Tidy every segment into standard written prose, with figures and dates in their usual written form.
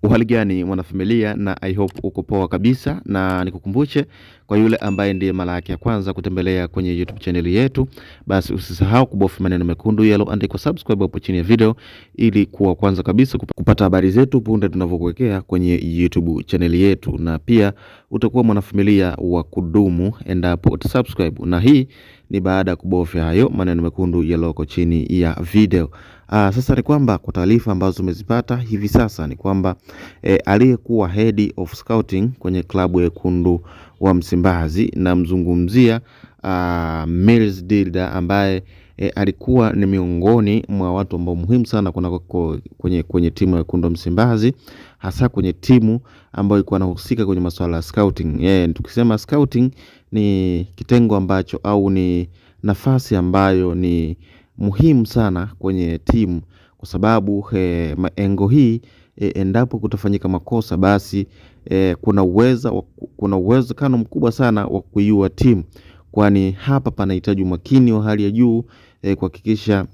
Uhali gani mwanafamilia, na I hope uko poa kabisa, na nikukumbushe kwa yule ambaye ndiye mara yake ya kwanza kutembelea kwenye YouTube channel yetu, basi usisahau kubofya maneno mekundu yaliyoandikwa subscribe hapo chini ya video, ili kuwa kwanza kabisa kupata habari zetu punde tunavyokuwekea kwenye YouTube channel yetu, na pia utakuwa mwanafamilia wa kudumu endapo utasubscribe, na hii ni baada ya kubofya hayo maneno mekundu yaliyoko chini ya video. Sasa ni kwamba kwa taarifa ambazo tumezipata hivi sasa ni kwamba aliyekuwa head of scouting kwenye klabu ya wekundu wa Msimbazi, namzungumzia Mills Dilda ambaye alikuwa ni miongoni mwa watu ambao muhimu sana kwenye timu ya wekundu wa Msimbazi, hasa kwenye timu ambayo ilikuwa inahusika kwenye masuala ya scouting. Tukisema scouting ni kitengo ambacho au ni nafasi ambayo ni muhimu sana kwenye timu kwa sababu maengo hii endapo kutafanyika makosa basi kuna uwezekano mkubwa sana wa kuiua timu, kwani hapa panahitaji umakini wa hali ya juu kuhakikisha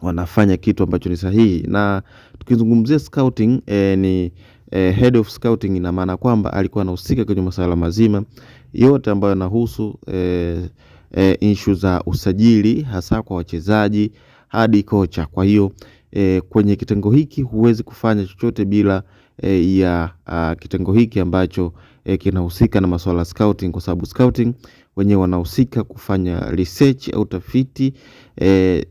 wanafanya kitu ambacho ni sahihi. Na tukizungumzia scouting ni head of scouting, ina maana kwamba alikuwa anahusika kwenye masuala mazima yote ambayo yanahusu issue za usajili hasa kwa wachezaji hadi kocha. Kwa hiyo kwenye kitengo hiki huwezi kufanya chochote bila ya kitengo hiki ambacho kinahusika na masuala ya scouting, kwa sababu scouting wenyewe wanahusika kufanya research au tafiti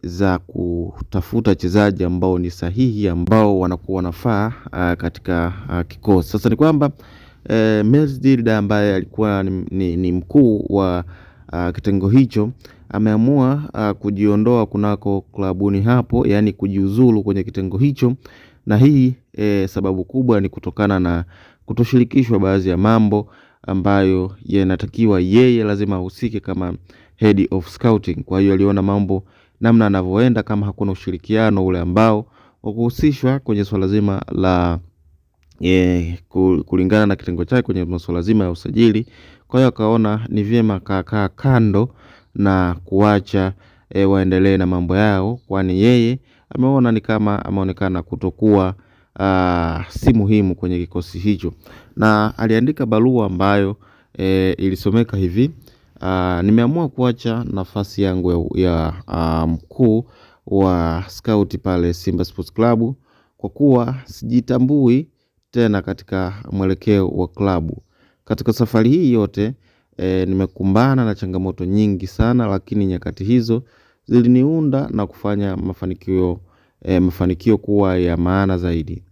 za kutafuta wachezaji ambao ni sahihi ambao wanakuwa wanafaa katika kikosi. Sasa ni kwamba Mels Dilda ambaye alikuwa ni mkuu wa kitengo hicho ameamua kujiondoa kunako klabuni hapo, yaani kujiuzulu kwenye kitengo hicho, na hii sababu kubwa ni kutokana na kutoshirikishwa baadhi ya mambo ambayo yanatakiwa yeye lazima ahusike kama head of scouting. Kwa hiyo aliona mambo namna anavyoenda kama hakuna ushirikiano ule ambao wa kuhusishwa kwenye swala zima la kulingana na kitengo chake kwenye masuala zima ya usajili. Kwa hiyo akaona ni vyema kakaa kando na kuacha waendelee na mambo yao, kwani yeye ameona ni kama ameonekana kutokuwa si muhimu kwenye kikosi hicho, na aliandika barua ambayo ilisomeka hivi: nimeamua kuacha nafasi yangu ya mkuu wa scout pale Simba Sports Club kwa kuwa sijitambui tena katika mwelekeo wa klabu. Katika safari hii yote nimekumbana na changamoto nyingi sana, lakini nyakati hizo ziliniunda na kufanya mafanikio kuwa ya maana zaidi.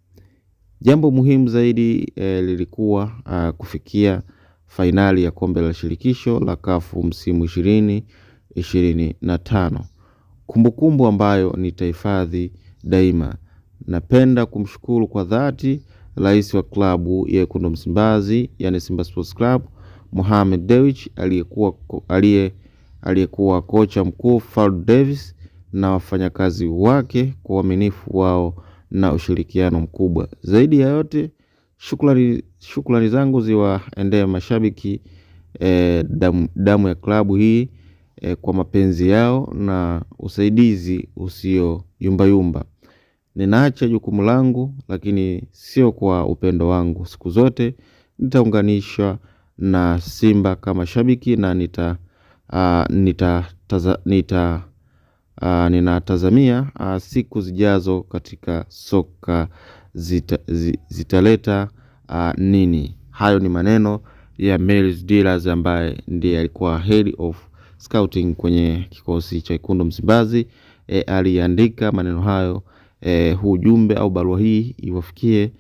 Jambo muhimu zaidi lilikuwa kufikia fainali ya kombe la shirikisho la kafu msimu 2025. Kumbukumbu ambayo nitahifadhi daima. Napenda kumshukuru kwa dhati rais wa klabu ya Wekundu Msimbazi, yani Simba Sports Club, Mohamed Dewji, aliyekuwa kocha mkuu Fadlu Davis na wafanyakazi wake kwa uaminifu wao na ushirikiano mkubwa. Zaidi ya yote, shukrani zangu ziwaendee mashabiki damu ya klabu hii kwa mapenzi yao na usaidizi usio yumbayumba. Ninaacha jukumu langu lakini sio kwa upendo wangu. Siku zote nitaunganishwa na Simba kama shabiki na ninatazamia siku zijazo katika soka zitaleta nini. Hayo ni maneno ya Mary's Dealers ambaye ndiye alikuwa head of scouting kwenye kikosi cha Wekundu Msimbazi. Aliandika maneno hayo, huu ujumbe au barua hii iwafikie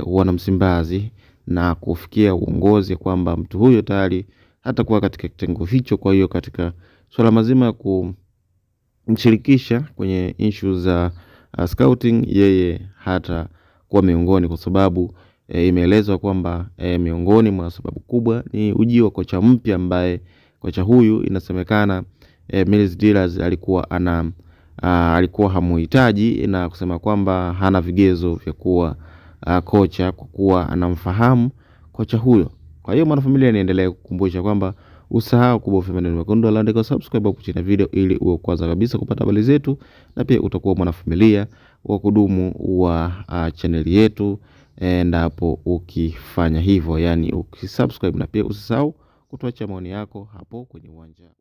wanamsimbazi na kufikia uongozi kwamba mtu huyo tayari hatakuwa katika kitengo hicho. Kwa hiyo katika swala mazima ya kumshirikisha kwenye issue za scouting, yeye hata kuwa miongoni, kwa sababu imeelezwa kwamba miongoni mwa sababu kubwa ni ujio wa kocha mpya ambaye kocha huyu inasemekana Mills Dealers alikuwa hamuhitaji na kusema kwamba hana vigezo vya kuwa kocha kwa kuwa anamfahamu kocha huyo. Kwa hiyo mwanafamilia, niendelee kukumbusha kwamba usahau kubofya maneno mekundu yaliyoandikwa subscribe hapo chini ya video ili uwe kwanza kabisa kupata habari zetu, na pia utakuwa mwanafamilia wa kudumu wa chaneli yetu. endapo ukifanya hivyo, yani ukisubscribe, na pia usisahau kutuacha maoni yako hapo kwenye uwanja.